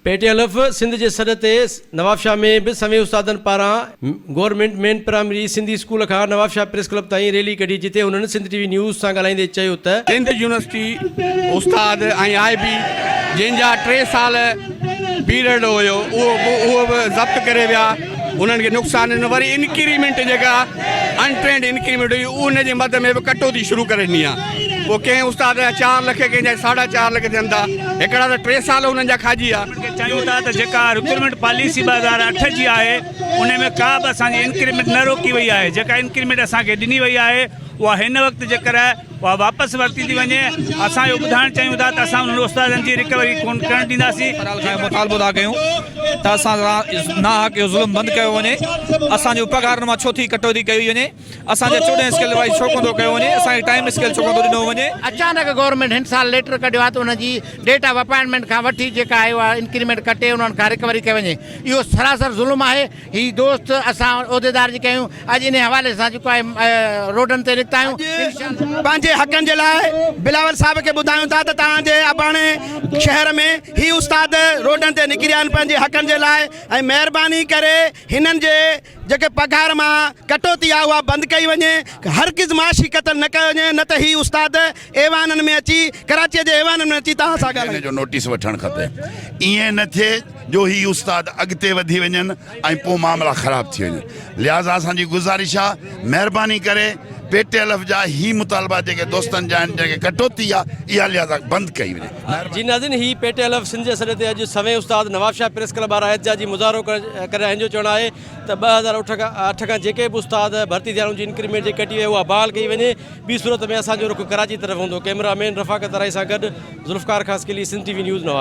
P ٽي الف سنڌ جي سڏ تي نوابشاهه ۾ به سوين استادن پاران government main primary Sindhi school کان نوابشاهه پريس ڪلب تائين ريلي ڪڍي جتي هنن سنڌ ٽي وي نيوز سان ڳالهائيندي چيو ته. سنڌ يونيورسٽي استاد ۽ آء بي جنهن جا ٽي سال پيريڊ هيو اهو به اهو به ضبط ڪري ويا انهن کي نقصان ڏنو وري انڪريمينٽ جيڪا انٽرينڊ انڪريمينٽ هئي ان جي مد ۾ به ڪٽوتي شروع ڪري ڏني آ پوء ڪنهن استاد جا چار لک ڪنهن جا ساڍا چار لک ٿين ٿا هڪڙا ته ٽي سال انهن جا کاڄي ويا. کي چاهيون ٿا ته جيڪا رڪروٽمينٽ پاليسي 2008 جي آهي ان ۾ ڪا به اسان جي انڪريمينٽ نه روڪي وئي آهي جيڪا انڪريمينٽ اسان کي ڏني وئي آهي اها هن وقت جيڪر اها واپس ورتي ٿي وڃي اسان اهو ٻڌائڻ چاهيون ٿا ته اسان انهن استادن جي رڪوري ڪونه ڪرڻ ڏينداسين. کان مطالبو ٿا ڪيون ته اسان سان ناحق اهو ظلم بند ڪيو وڃي اسان جون پگهارن مان ڇو ٿي ڪٽوتي ڪئي وڃي. اسان جي 14 اسڪيل وائيز ڇو ڪونه ٿو ڪيو وڃي، اسان کي ٽائيم اسڪيل ڇو ڪونه ٿو ڏنو وڃي. اچانڪ گورنمينٽ هن سال ليٽر ڪڍيو آهي ته انهن جي ڊيٽ آف اپائنٽمينٽ کان وٺي جيڪا آهي اها انڪريمينٽ ڪٽي انهن کان رڪوري ڪئي وڃي اهو سراسر ظلم آهي هي دوست اسان عهديدار جيڪي آهيون اڄ انهي حوالي سان جيڪو آهي روڊن تي نڪتا آهيون انشاء الله. پنهنجي حقن جي لاء بلاول صاحب کي ٻڌايون ٿا ته توهان جي اباڻي شهر ۾ هي استاد روڊن تي نڪري آيا آهن پنهنجي حقن جي لاء ۽ مهرباني ڪري هنن جي جيڪي پگهار مان ڪٽوتي آهي اها بند ڪئي وڃي، هرگز معاشي قتل نه ڪيو وڃي نه ته هي استاد ايوانن ۾ اچي ڪراچي جي ايوانن ۾ اچي توهان سان ڳالهائيندا. ان جو نوٽيس وٺڻ کپي ائين نه ٿئي جو هي استاد اڳتي وڌي وڃن ۽ پوء معاملا خراب ٿي وڃن لهٰذا اسان جي گذارش آ مهرباني ڪري پي ٽي ايل ايف جا هي مطالبا جيڪي دوستن جا آهن جيڪي ڪٽوتي آ اها لهٰذا بند ڪئي وڃي. جي ناظرين هي P T L F Sindh جي سڏ تي اڄ سوين استاد نوابشاهه پريس ڪلب ٻاهران احتجاجي مظاهرو ڪري رهيا آهن جو چوڻ آهي ته 2008 کان اٺ کان جيڪي به استاد ڀرتي ٿيا آهن ان جي انڪريمينٽ جي ڪٽي وئي اها بحال ڪئي وڃي ٻي صورت ۾ اسان جو رخ ڪراچي طرف هوندو ڪئميرا مين رفاقت ارائي سان گڏ Zulfiqar Khaskheli Sindh T V news Nawabshah.